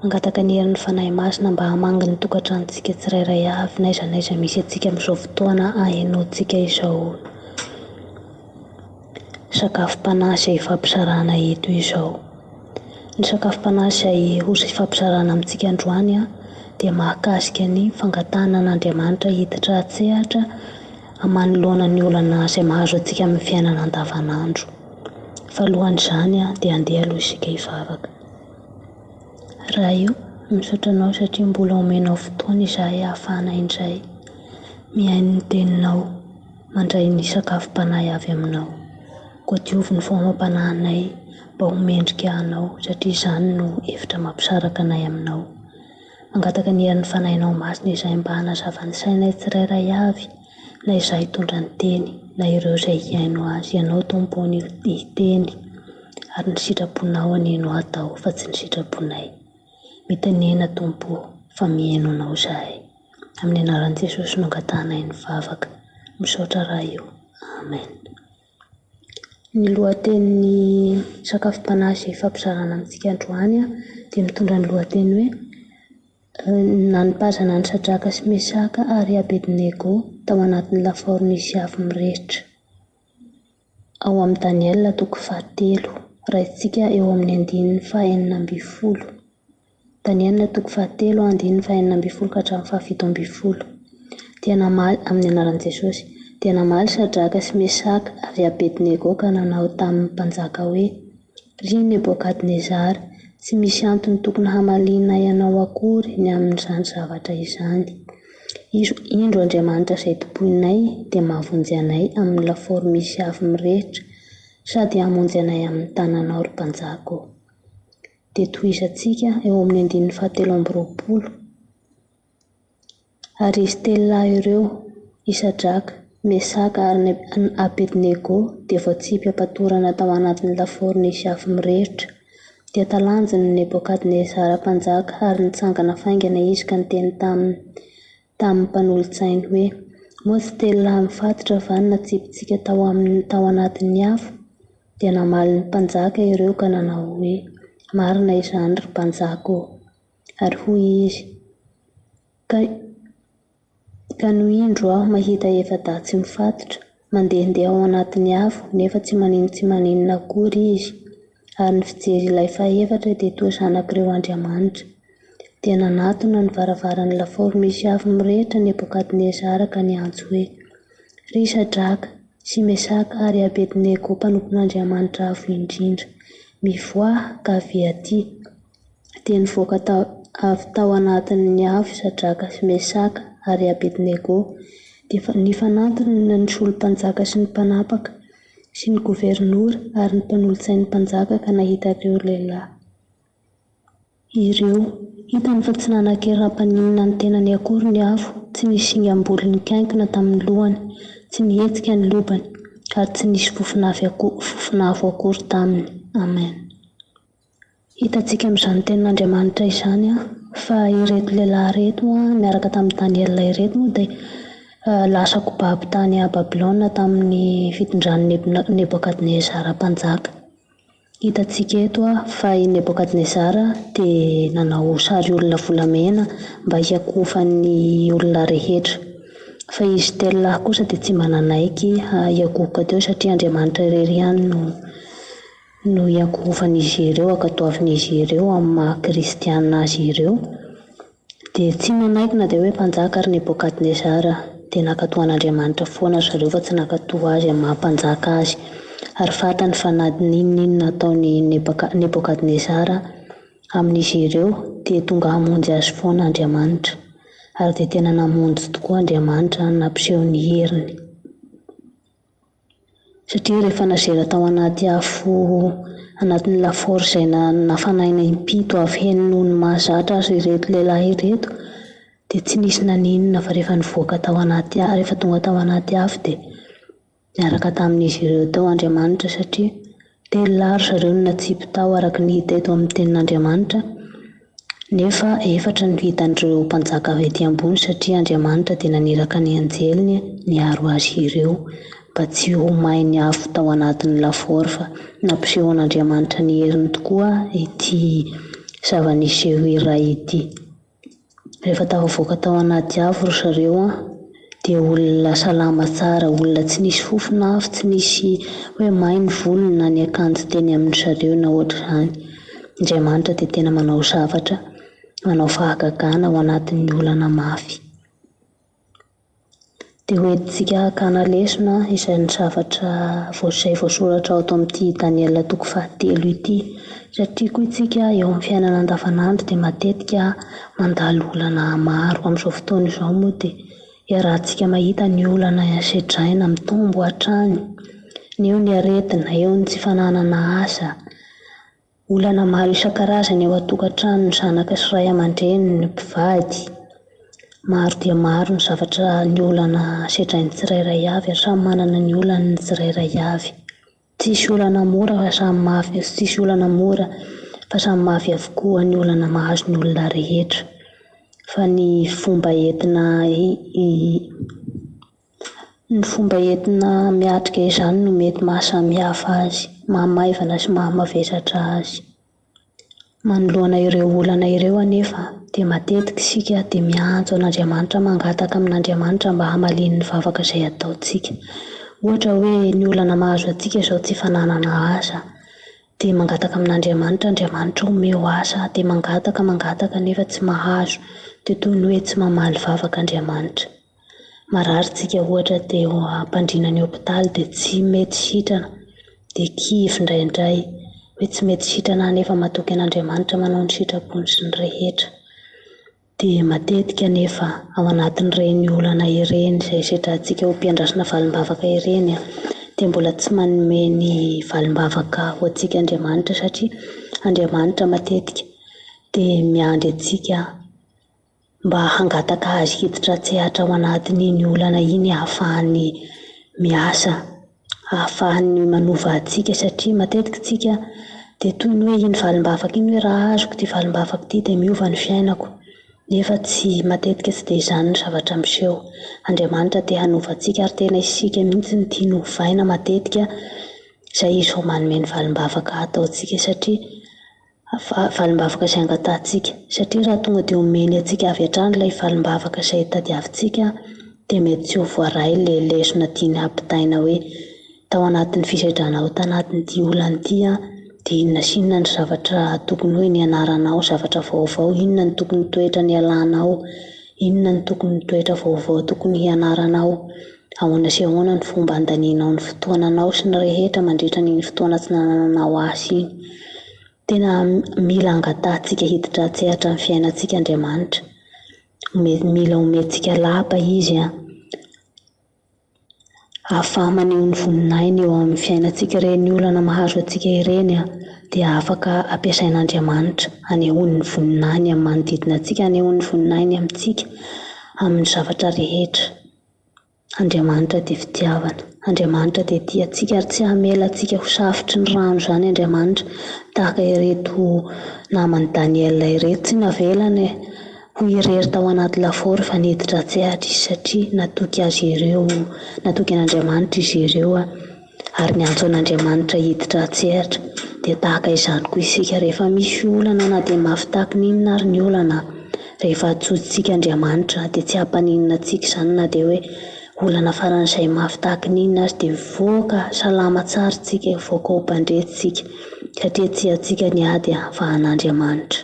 Mangataka ny herin'ny Fanahy Masina mba hamangy ny tokantranontsika tsirairay avy n'aiza n'aiza misy antsika amin'izao fotoana ahenoantsika izao sakafom-panahy izay ifampizarana eto izao. Ny sakafom-panahy izay ho ifampizarana amintsika androany dia mahakasika ny fangatahana an'Andriamanitra hiditra an-tsehatra manoloana ny olana izay mahazo antsika amin'ny fiainana andavanandro. Fa alohan'izany dia andeha aloha isika hivavaka. Ray o, misaotra Anao satria mbola omenao fotoana izahay ahafahana indray mihaino ny Teninao, mandray ny sakafom-panahy avy Aminao. Koa diovy ny fo amam-panahinay mba ho mendrika Anao satria izany no efitra mampisaraka anay Aminao. Mangataka ny herin'ny Fanahinao Masina izahay mba hanazava ny sainay tsirairay avy na izaho hitondra ny teny na ireo izay hihaino azy. Ianao Tompo ô no hiteny ary ny sitraponao anie no hatao fa tsy ny sitraponay. Mitenena Tompo ô fa mihaino Anao izahay. Amin'ny anaran'i Jesosy no angatahanay ny vavaka. Misaotra Ray ô. Amen. Ny lohatenin'ny sakafom-panahy izay ifampizarana amintsika androany dia mitondra ny lohateny hoe Nanipazana an'i Sadraka sy Mesaka ary Abednego tao anatin'ny lafaoro nisy afo mirehitra. Ao amin'ny Daniela toko fahatelo, raintsika eo amin'ny andininy faha-16. Daniela toko fahatelo andininy faha-16 ka hatramin'ny faha-17. Dia namaly, amin'ny anaran'i Jesosy, dia namaly Sadraka sy Mesaka ary Abednego ka nanao tamin'ny mpanjaka hoe, Ry Nebokadnezara, tsy misy antony tokony hamalianay anao akory ny amin'izany zavatra izany. Indro Andriamanitra izay tompoinay dia mahavonjy anay amin'ny lafaoro misy afo mirehitra sady hamonjy anay amin'ny tananao, ry mpanjaka ô. Dia tohizantsika eo amin'ny andininy fahatelo amby 20. Ary izy telo lahy ireo, i Sadraka, Mesaka ary Abednego dia voatsipy am-patorana tao anatin'ny lafaoro nisy afo mirehitra. Dia talanjony Nebokadnezara mpanjaka ary nitsangana faingana izy ka niteny taminy tamin'ny mpanolotsainy hoe, Moa tsy telo lahy mifatotra va no natsipintsika tao amin'ny tao anatin'ny afo? Dia namaly ny mpanjaka ireo ka nanao hoe, Marina izany, ry mpanjaka ô. Ary hoy izy, Ka, ka no indro aho mahita efa-dahy tsy mifatotra, mandehandeha ao anatin'ny afo, nefa tsy maninon-tsy maninona akory izy, ary ny fijery ilay fahefatra dia toa zanak'ireo andriamanitra. Dia nanatona ny varavaran'ny lafaoro misy afo mirehitra Nebokadnezara ka niantso hoe, Ry Sadraka, sy Mesaka ary Abednego mpanompon'Andriamanitra Avo Indrindra, mivoaha ka avia aty! Dia nivoaka avy tao anatin'ny afo Sadraka sy Mesaka ary Abednego. Dia nifanantona ny solom-panjaka sy ny mpanapaka sy ny governora ary ny mpanolotsain'ny mpanjaka ka nahita ireo lehilahy ireo. Hitany fa tsy nanan-kery hampaninona ny tenany akory ny afo, tsy nisy singam-bolo nikainkona tamin'ny lohany, tsy nihetsika ny lobany, ary tsy nisy fofon'afo akory taminy. Amen. Hitantsika amin'izany tenin'Andriamanitra izany fa ireto lehilahy ireto niaraka tamin'i Daniela ireto moa dia lasa ko babo tany Babylona tamin'ny fitondran'i Nebokadnezara mpanjaka. Hitantsika eto fa i Nebokadnezara dia nanao sary olona volamena mba hiakohofan'ny olona rehetra. Fa izy telo lahy kosa dia tsy mba nanaiky hiakohoka teo satria Andriamanitra irery ihany no no iankohofan'izy ireo, ankatoavin'izy ireo amin'ny maha kristiana azy ireo, dia tsy nanaiky na dia hoe mpanjaka ary Nebokadnezara, dia nankatò an'Andriamanitra foana ry zareo fa tsy nankatò azy amin'ny maha mpanjaka azy, ary fantany fa na n'inon'inona ataon'i Nebokadnezara amin'izy ireo dia tonga hamonjy azy foana Andriamanitra, ary dia tena namonjy tokoa Andriamanitra nampiseho ny heriny. Satria rehefa nazera tao anaty afo anatin'ny lafaoro izay nafanaina impito avy heno noho ny mahazatra aza ireto lehilahy ireto dia tsy nisy naninona fa rehefa nivoaka tao anaty rehefa tonga tao anaty afo dia niaraka tamin'izy ireo teo Andriamanitra satria telo lahy ry zareo no natsipy tao araka ny hita eto amin'ny tenin'Andriamanitra Nefa efatra no hitan'ireo mpanjaka avy ety ambony satria Andriamanitra dia naniraka ny anjeliny niaro azy ireo mba tsy ho main'ny afo tao anatin'ny lafaoro fa nampisehon'Andriamanitra ny heriny tokoa ity. zava-niseho iray ity. Rehefa tafavoaka tao anaty afo ry zareo dia olona salama tsara, olona tsy nisy fofona afo, tsy nisy hoe may ny volony na ny akanjo teny amin-dry zareo na ohatr'izany. Andriamanitra dia tena manao zavatra, manao fahagagana ao anatin'ny olana mafy. Dia hoentintsika hakana lesona izany zavatra izay voasoratra ato amin'ity Daniela toko fahatelo ity. Satria koa isika eo amin'ny fiainana andavanandro dia matetika mandalo olana maro. Amin'izao fotoana izao moa dia iarahantsika mahita ny olana sedraina mitombo hatrany. Eo ny aretina, eo ny tsy fananana asa. Olana maro isan-karazany ao an-tokantrano, ny zanaka sy ray aman-dreny, ny mpivady. Maro dia maro ny zavatra, ny olana sedrain'ny tsirairay avy ary samy manana ny olany ny tsirairay avy. Tsisy olana mora fa samy mafy, tsisy olana mora fa samy mafy avokoa ny olana mahazo ny olona rehetra. Fa ny fomba entina Ny fomba entina miatrika izany no mety maha samihafa azy, maha maivana sy maha mavesatra azy. Manoloana ireo olana ireo anefa dia matetika isika dia miantso an'Andriamanitra, mangataka amin'Andriamanitra mba hamaliany ny vavaka izay ataontsika. Ohatra hoe ny olana mahazo antsika izao tsy fananana asa, dia mangataka amin'Andriamanitra, Andriamanitra omeo asa, dia mangataka mangataka nefa tsy mahazo, dia toy ny hoe tsy mamaly vavaka Andriamanitra. Marary tsika ohatra dia eo ampandriana ny hopitaly dia tsy mety sitrana dia kivy indraindray hoe tsy mety sitrana aho nefa matoky an'Andriamanitra manao ny sitrapony sy ny rehetra. Dia matetika anefa ao anatin'ireny olana ireny izay sedrantsika ho mpiandrasana valim-bavaka ireny dia mbola tsy manome ny valim-bavaka ho antsika Andriamanitra satria Andriamanitra matetika dia miandry antsika mba hangataka azy hiditra an-tsehatra ao anatin'iny olana iny hahafahany miasa, hahafahany manova antsika satria matetika isika dia toy ny hoe iny valim-bavaka iny hoe raha azoko ity valim-bavaka ity dia miova ny fiainako nefa tsy matetika tsy dia izany ny zavatra miseho. Andriamanitra te hanova antsika ary tena isika mihitsy no tiany hovaina matetika izay izy vao manome ny valim-bavaka ataontsika satria Valim-bavaka izay angatahantsika. Satria raha tonga dia omeny antsika avy hatrany ilay valim-bavaka izay tadiavintsika dia mety tsy ho voaray ilay lesona tiany hampitaina hoe tao anatin'ny fisedranao tanatin'ity olana ity an, dia inona sy inona ny zavatra tokony hoe nianaranao, zavatra vaovao, inona no tokony toetra nialanao, inona no tokony toetra vaovao tokony hianaranao, ahoana sy ahoana ny fomba handanianao ny fotoananao sy ny rehetra mandritra an'iny fotoana tsy nanananao asa iny. Tena mila angatahantsika hiditra an-tsehatra amin'ny fiainantsika Andriamanitra. Mila omentsika lapa Izy an. Ahafaha maneho ny voninahiny eo amin'ny fiainantsika ireny olana mahazo antsika ireny an, dia afaka ampiasain'Andriamanitra hanehoany ny voninahiny amin'ny manodidina antsika, hanehoany ny voninahiny amintsika amin'ny zavatra rehetra. Andriamanitra dia fitiavana. Andriamanitra dia tia antsika ary tsy hamela antsika ho safotry ny rano izany Andriamanitra, tahaka ireto naman'i Daniela ireto. Tsy navelany ho irery tao anaty lafaoro fa niditra an-tsehatra izy satria natoky azy ireo, natoky an'Andriamanitra izy ireo ary niantso an'Andriamanitra hiditra an-tsehatra. Dia tahaka izany koa isika, rehefa misy olana na dia mafy tahaky ny inona ary ny olana, rehefa antsointsika Andriamanitra dia tsy hampaninona antsika izany na dia hoe olana faran'izay mafy tahaky ny inona aza dia mivoaka salama tsara isika, mivoaka ho mpandresy isika satria tsy antsika ny ady fa an'Andriamanitra.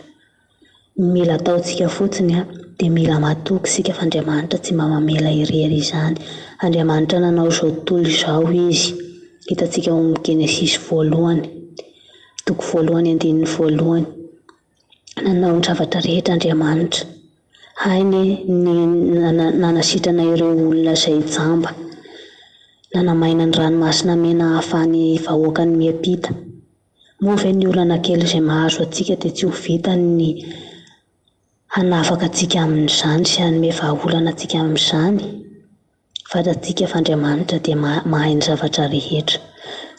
Ny mila ataontsika fotsiny dia mila matoky isika fa Andriamanitra tsy mba mamela irery izany. Andriamanitra nanao izao tontolo izao Izy. Hitantsika ao amin'ny Genesisy voalohany, toko voalohany andininy voalohany. Nanao ny zavatra rehetra Andriamanitra. Hainy ny nanasitrana ireo olona izay jamba. Nanamaina ny ranomasina mena hahafahan'ny vahoakany miampita. Moa ve ny olana kely izay mahazo antsika dia tsy ho vitany ny hanafaka antsika amin'izany sy hanome vahaolana antsika amin'izany? Fantatsika fa Andriamanitra dia mahay ny zavatra rehetra.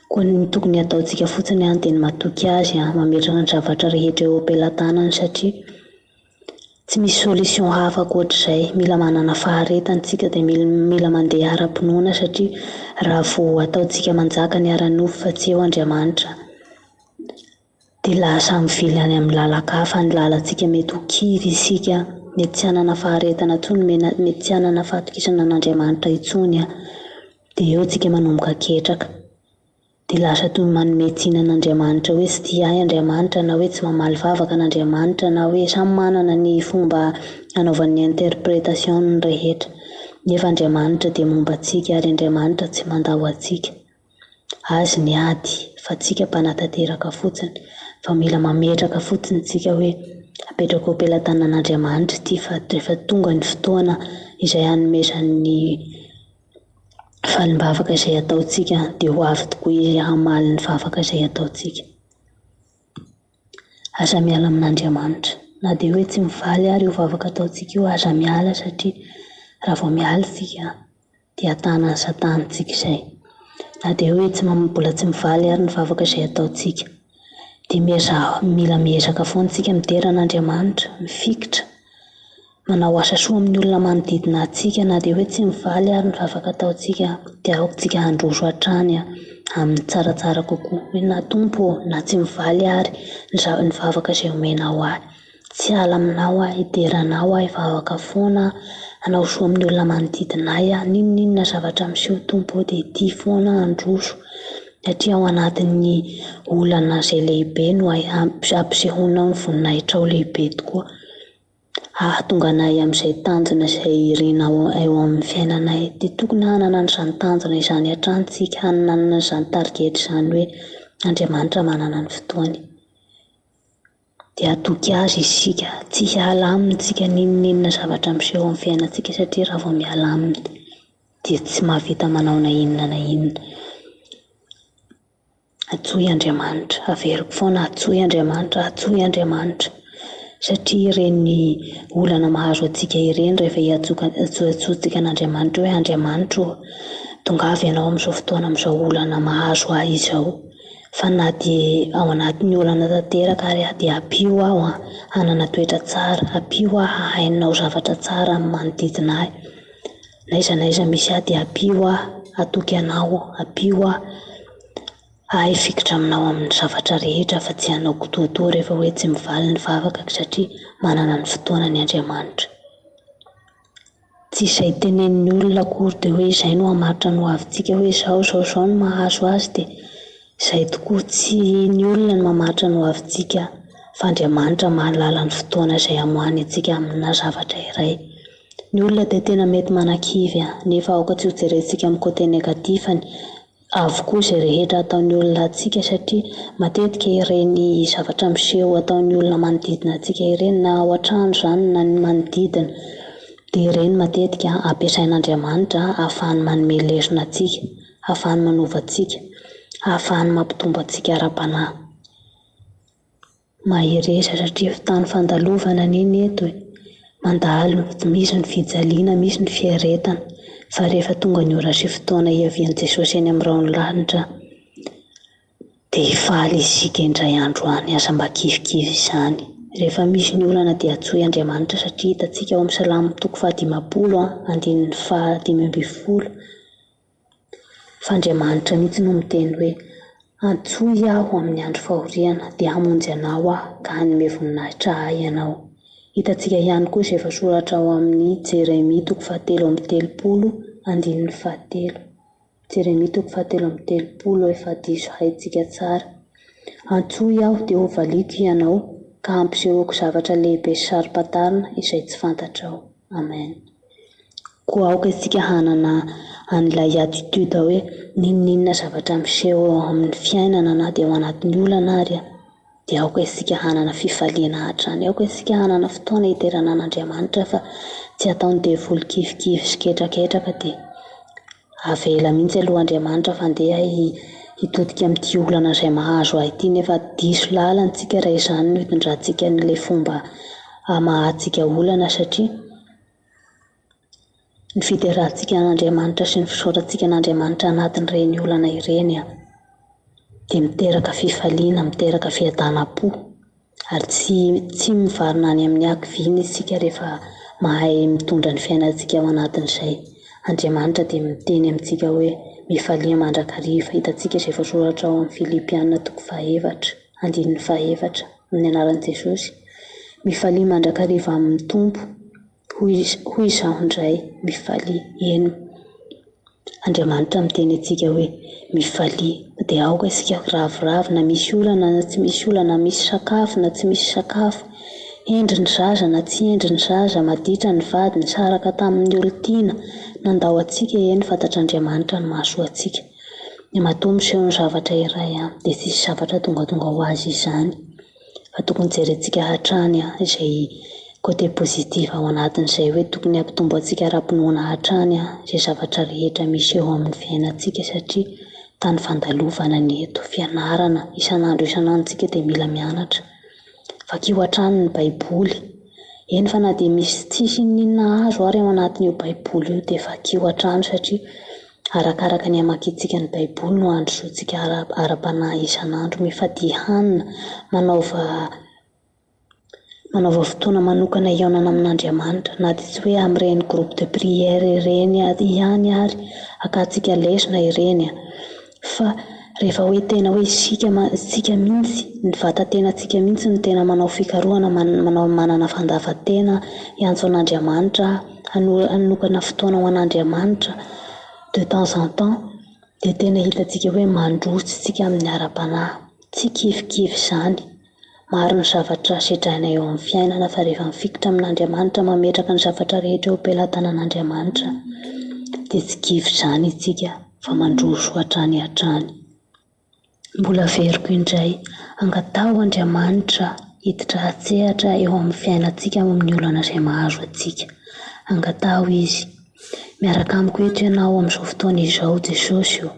Koa ny tokony hataontsika fotsiny dia ny matoky Azy, mametraka ny zavatra rehetra eo am-pelatanany satria Tsy misy solution hafa ankoatr'izay. Mila manana faharetana tsika dia mila mandeha ara-pinoana satria raha vao ataontsika manjaka ny ara-nofo fa tsy eo Andriamanitra. Dia lasa mivily any amin'ny lalan-kafa ny lalantsika, mety ho kivy isika, mety tsy hanana faharetana intsony, mety tsy hanana fahatokisana an'Andriamanitra intsony. Dia eo tsika manomboka ketraka. Dia lasa toy ny manome tsiny an'Andriamanitra hoe tsy tia ahy Andriamanitra na hoe tsy mamaly vavaka an'Andriamanitra na hoe samy manana ny fomba anaovany ny interpretation ny rehetra. Nefa Andriamanitra dia momba antsika ary Andriamanitra tsy mandao antsika. Azy ny ady fa tsika mpanatanteraka fotsiny. Fa mila mametraka fotsiny tsika hoe apetrako eo am-pelatanan'Andriamanitra ity fa rehefa tonga ny fotoana izay hanomezany ny Valim-bavaka izay ataontsika dia ho avy tokoa Izy hamaly ny vavaka izay ataontsika. Aza miala amin'Andriamanitra. Na dia hoe tsy mivaly ary io vavaka ataontsika io, aza miala satria raha vao miala isika dia tanan'i Satana isika izay. Na dia hoe tsy mbola tsy mivaly ary ny vavaka izay ataontsika dia miezaha, mila miezaka foana isika midera an'Andriamanitra, mifikitra. Manao asa soa amin'ny olona manodidina antsika na dia hoe tsy mivaly ary ny vavaka ataontsika dia aoka tsika handroso hatrany amin'ny tsaratsara kokoa. Hoe na Tompo ô, na tsy mivaly ary ny za- ny vavaka izay omenao ahy. Tsy hiala aminao aho, hidera anao aho, hivavaka foana aho, hanao soa amin'ny olona manodidina ahy aho. N'inon'inona zavatra miseho Tompo ô dia tia foana aho handroso satria ao anatin'ny olana izay lehibe no ampisehoanao ny voninahitrao lehibe tokoa. Hahatonga anay amin'izay tanjona izay irinao eo amin'ny fiainanay. Dia tokony hanana an'izany tanjona izany hatrany isika, hanana an'izany tarigetra izany hoe Andriamanitra manana ny fotoany. Dia hatoky Azy isika, tsy hiala Aminy isika n'inon'inona zavatra miseho amin'ny fiainantsika satria raha vao miala Aminy dia tsy mahavita manao na inona na inona. Antsoy Andriamanitra. Averiko foana, antsoy Andriamanitra, antsoy Andriamanitra. Satria ireny olana mahazo antsika ireny rehefa iantsoantsika an'Andriamanitra hoe Andriamanitra ô, tongava ianao amin'izao fotoana amin'izao olana mahazo ahy izao. Fa na dia ao anatin'ny olana tanteraka ary aho dia ampio aho hanana toetra tsara, ampio aho hahay hanao zavatra tsara amin'ny manodidina ahy. Na aiza na aiza misy ahy dia ampio aho hatoky anao, ampio aho hahay hifikitra aminao amin'ny zavatra rehetra fa tsy hanao kitoatoa rehefa hoe tsy mivaly ny vavaka satria manana ny fotoanany Andriamanitra. Tsy izay tenenin'ny olona akory dia hoe izay no hamaritra ny hoavintsika hoe izao izao izao no mahazo azy dia izay tokoa. Tsy ny olona no mamaritra ny hoavintsika fa Andriamanitra mahalala ny fotoana izay hamoahany antsika amina zavatra iray. Ny olona dia tena mety manakivy an, nefa aoka tsy ho jerentsika amin'ny côté négatif-ny avokoa izay rehetra ataon'ny olona antsika satria matetika ireny zavatra miseho ataon'ny olona manodidina antsika ireny na ao an-trano izany na ny manodidina dia ireny matetika ampiasain'Andriamanitra ahafahany manome lesona antsika, ahafahany manova antsika, ahafahany mampitombo antsika ara-panahy. Mahereza satria tany fandalovana anie ny eto e! Mandalo, misy ny fijaliana, misy ny fiaretana, fa rehefa tonga ny ora sy fotoana hiavian'i Jesosy eny amin'ny rahon'ny lanitra dia hifaly isika indray andro any, aza mba kivikivy izany. Rehefa misy ny olana dia antsoy Andriamanitra satria hitantsika ao amin'ny Salamo toko fahadimampolo andininy fahadimy ambin'ny folo fa Andriamanitra mihitsy no miteny hoe, Antsoy aho amin'ny andro fahoriana, dia hamonjy anao aho, ka hanome voninahitra ahy ianao. Hitantsika ihany koa izay voasoratra ao amin'ny Jeremia toko fahatelo amby telopolo andininy fahatelo. Jeremia toko fahatelo amby telopolo efa diso haintsika tsara. Antsoy aho dia hovaliako ianao, ka hampisehoako zavatra lehibe sy saro-pantarina izay tsy fantatrao. Amen. Koa aoka isika hanana an'ilay attitude hoe n'inon'inona zavatra miseho eo amin'ny fiainana na dia ao anatin'ny olana ary dia aoka isika hanana fifaliana hatrany. Aoka isika hanana fotoana hiderana an'Andriamanitra fa tsy ataon'ny devoly kivikivy sy ketraketraka dia avela mihitsy aloha Andriamanitra fa andeha hitodika amin'ity olana izay mahazo ahy ity nefa diso lalana isika raha izany no hitondrantsika an'ilay fomba hamahantsika olana satria ny fiderantsika an'Andriamanitra sy ny fisaorantsika an'Andriamanitra anatin'ireny olana ireny dia miteraka fifaliana, miteraka fiadanam-po ary tsy tsy mivarina any amin'ny hakiviana isika rehefa mahay mitondra ny fiainantsika ao anatin'izay. Andriamanitra dia miteny amintsika hoe mifalia mandrakariva. Hitantsika izay voasoratra ao amin'ny Filipiana toko fahaefatra. Andininy fahaefatra. Amin'ny anaran'i Jesosy. Mifalia mandrakariva amin'ny Tompo. Hoy hoy izaho indray, mifalia. Eny. Andriamanitra miteny antsika hoe, mifalia. Dia aoka isika hiraviravy na misy olana na tsy misy olana, na misy sakafo na tsy misy sakafo. Hendry ny zaza na tsy hendry ny zaza, maditra ny vady, nisaraka tamin'ny olon-tiana, nandao antsika, eny fantatr'Andriamanitra ny mahasoa antsika. Ny matoa miseho ny zavatra iray dia tsisy zavatra tongatonga ho azy izany. Fa tokony jerentsika hatrany izay côté positif ao anatin'izay hoe tokony hampitombo antsika ara-pinoana hatrany izay zavatra rehetra miseho amin'ny fiainantsika satria tany fandalovana ny eto, fianarana, isan'andro isan'andro tsika dia mila mianatra. Vakio hatrany ny baiboly, eny fa na dia misy tsisy n'inon'inona azo ary ao anatin'io baiboly io dia vakio hatrany satria Arakaraka ny hamakiantsika ny Baiboly no handrosoantsika ara-panahy isan'andro. Mifadia hanina, manaova manaova fotoana manokana hihaonana amin'Andriamanitra, na dia tsy hoe amin'ireny groupe de prière ireny ihany ary hakantsika lesona ireny fa rehefa hoe tena hoe isika isika mihitsy, ny vatan-tenantsika mihitsy no tena manao fikarohana, manao manana fandavan-tena hiantso an'Andriamanitra. Hanokana fotoana ho an'Andriamanitra de temps en temps dia tena hitantsika hoe mandroso isika amin'ny ara-panahy. Tsy kivikivy izany. Maro ny zavatra sedraina eo amin'ny fiainana fa rehefa mifikitra amin'Andriamanitra, mametraka ny zavatra rehetra eo am-pelatanan'Andriamanitra dia tsy kivy izany isika fa mandroso hatrany hatrany. Mbola averiko indray, angataho Andriamanitra hiditra an-tsehatra eo amin'ny fiainantsika ao amin'ny olana izay mahazo antsika. Angataho Izy. Miaraka amiko eto Ianao amin'izao fotoana izao, Jesosy ô.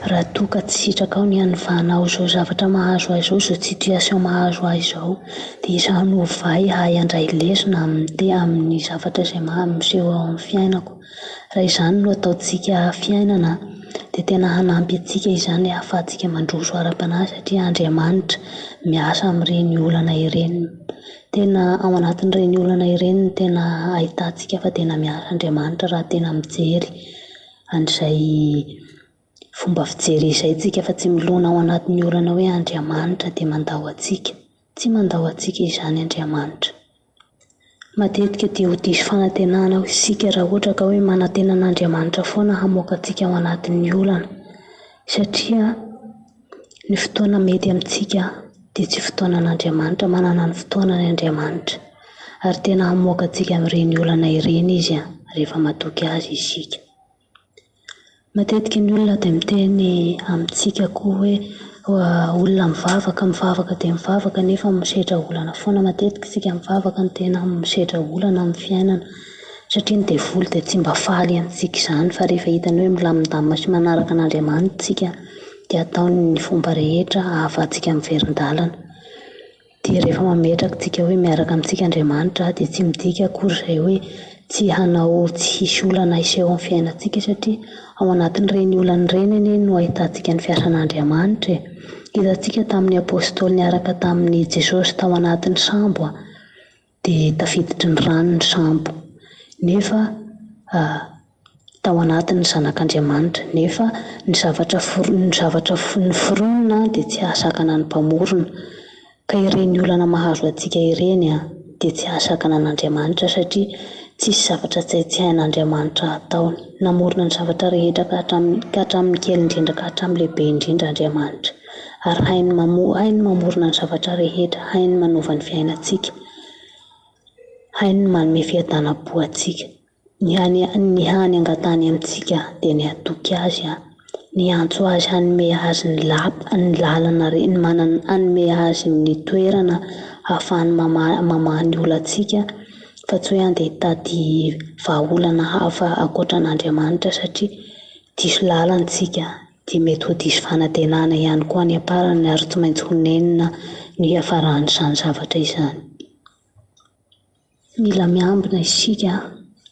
Raha toa ka tsy sitrakao ny hanovanao izao zavatra mahazo ahy izao, izao situation mahazo ahy izao, dia izaho no ovay hahay handray lesona amin'ny te amin'ny zavatra izay miseho ao amin'ny fiainako. Raha izany no ataontsika fiainana dia tena hanampy antsika izany hahafahantsika mandroso ara-panahy satria Andriamanitra miasa amin'ireny olana ireny. Tena ao anatin'ireny olana ireny no tena ahitantsika fa tena miasa Andriamanitra raha tena mijery an'izay fomba fijery izay isika fa tsy milona ao anatin'ny olana hoe Andriamanitra dia mandao antsika. Tsy mandao antsika izany Andriamanitra. Matetika dia ho diso fanantenana isika raha ohatra ka hoe manantena an'Andriamanitra foana hamoaka antsika ao anatin'ny olana, satria ny fotoana mety amintsika dia tsy fotoanan'Andriamanitra, manana ny fotoanany Andriamanitra, ary tena hamoaka antsika amin'ireny olana ireny Izy rehefa matoky Azy isika. Matetika ny olona dia miteny amintsika koa hoe olona mivavaka, mivavaka dia mivavaka nefa misedra olana foana. Matetika isika mivavaka no tena misedra olana amin'ny fiainana satria ny devoly dia tsy mba faly amintsika izany fa rehefa hitany hoe milamindamina sy manaraka an'Andriamanitra isika dia ataony ny fomba rehetra ahafahantsika miverin-dalana. Dia rehefa mametraka tsika hoe miaraka amintsika Andriamanitra dia tsy midika akory izay hoe tsy hanao tsy hisy olana hiseho amin'ny fiainantsika satria ao anatin'ireny olana ireny anie no ahitantsika ny fiasan'Andriamanitra e. Hitantsika tamin'ny Apostoly niaraka tamin'i Jesosy tao anatin'ny sambo dia tafiditry ny rano ny sambo nefa tao anatin' ny Zanak' Andriamanitra, nefa ny zavatra ny zavatra noforonina dia tsy hahasakana ny Mpamorona. Ka ireny olana mahazo antsika ireny dia tsy hahasakana an' Andriamanitra satria tsisy zavatra tsy tsy hain' Andriamanitra atao. Namorona ny zavatra rehetra ka hatramin' ka hatramin' ny kely indrindra ka hatramin' ny lehibe indrindra Andriamanitra. Ary hainy mamo hainy mamorona ny zavatra rehetra, hainy manova ny fiainantsika, hainy ny manome fiadanam-po antsika. Ny hany ny hany angatahany amintsika dia ny hatoky Azy, ny hiantso Azy hanome azy ny lap ny lalana re ny manana hanome azy ny toerana hahafahany mamaha mamaha ny olantsika fa tsy hoe handeha hitady vahaolana hafa ankoatra an'Andriamanitra satria diso lalana isika dia mety ho diso fanantenana ihany koa any am-parany ary tsy maintsy ho nenina ny hiafaran'izany zavatra izany. Mila miambina isika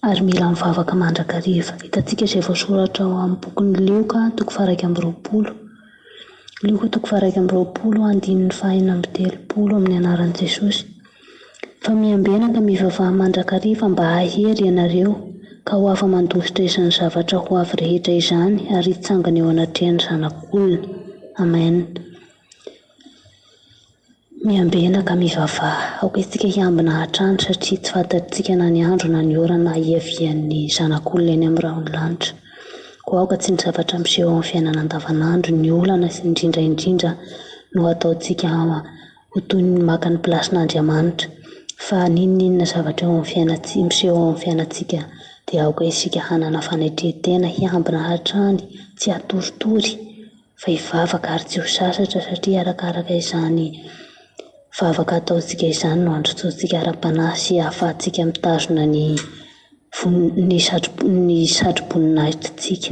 ary mila mivavaka mandrakariva. Hitantsika izay voasoratra ao amin'ny bokin'i Lioka toko faha-21. Lioka toko faha-21 andininy faha-36 amin'ny anaran'i Jesosy. Fa miambena ka mivavaha mandrakariva mba hahery ianareo ka ho afa-mandositra izany zavatra ho avy rehetra izany ary hitsangana eo anatrehan'ny Zanak'olona. Amen. Miambena ka mivavaha. Aoka isika hiambina hatrany satria tsy fantatsika na ny andro na ny ora na hiavian'ny Zanak'olona eny amin'ny rahon'ny lanitra. Koa aoka tsy ny zavatra miseho ao amin'ny fiainana andavanandro, ny olana sy indrindra indrindra no hataontsika ho toy ny maka ny plasin'Andriamanitra. Fa n'inon'inona zavatra eo amin'ny fiainantsika, miseho ao amin'ny fiainantsika dia aoka isika hanana fanetren-tena, hiambina hatrany, tsy hatoritory fa hivavaka ary tsy ho sasatra satria arakaraka izany vavaka ataontsika izany no handrosoantsika ara-panahy sy ahafahantsika mitazona ny ny ny satroboninahitrintsika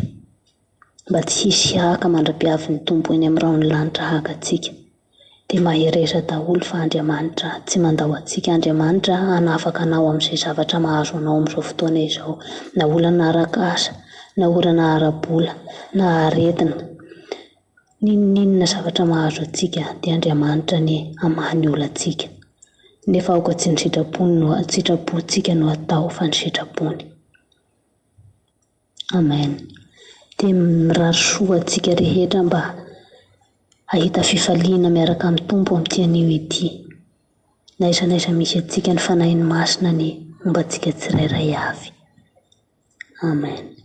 mba tsy hisy haka mandra-piavin'ny Tompo eny amin'ny rahon'ny lanitra haka antsika. Dia mahereza daholo fa Andriamanitra tsy mandao antsika, Andriamanitra hanafaka anao amin'izay zavatra mahazo anao amin'izao fotoana izao, na olana arak'asa, na olana ara-bola, na aretina, n'inon'inona zavatra mahazo antsika dia Andriamanitra anie hamaha ny olantsika. Nefa aoka tsy ny sitrapony no sitrapontsika no atao fa ny sitrapony. Amen. Dia mirary soa antsika rehetra mba hahita fifaliana miaraka amin'ny Tompo amin'ity anio ity. Na aiza na aiza misy antsika ny Fanahiny Masina anie homba antsika tsirairay avy. Amen.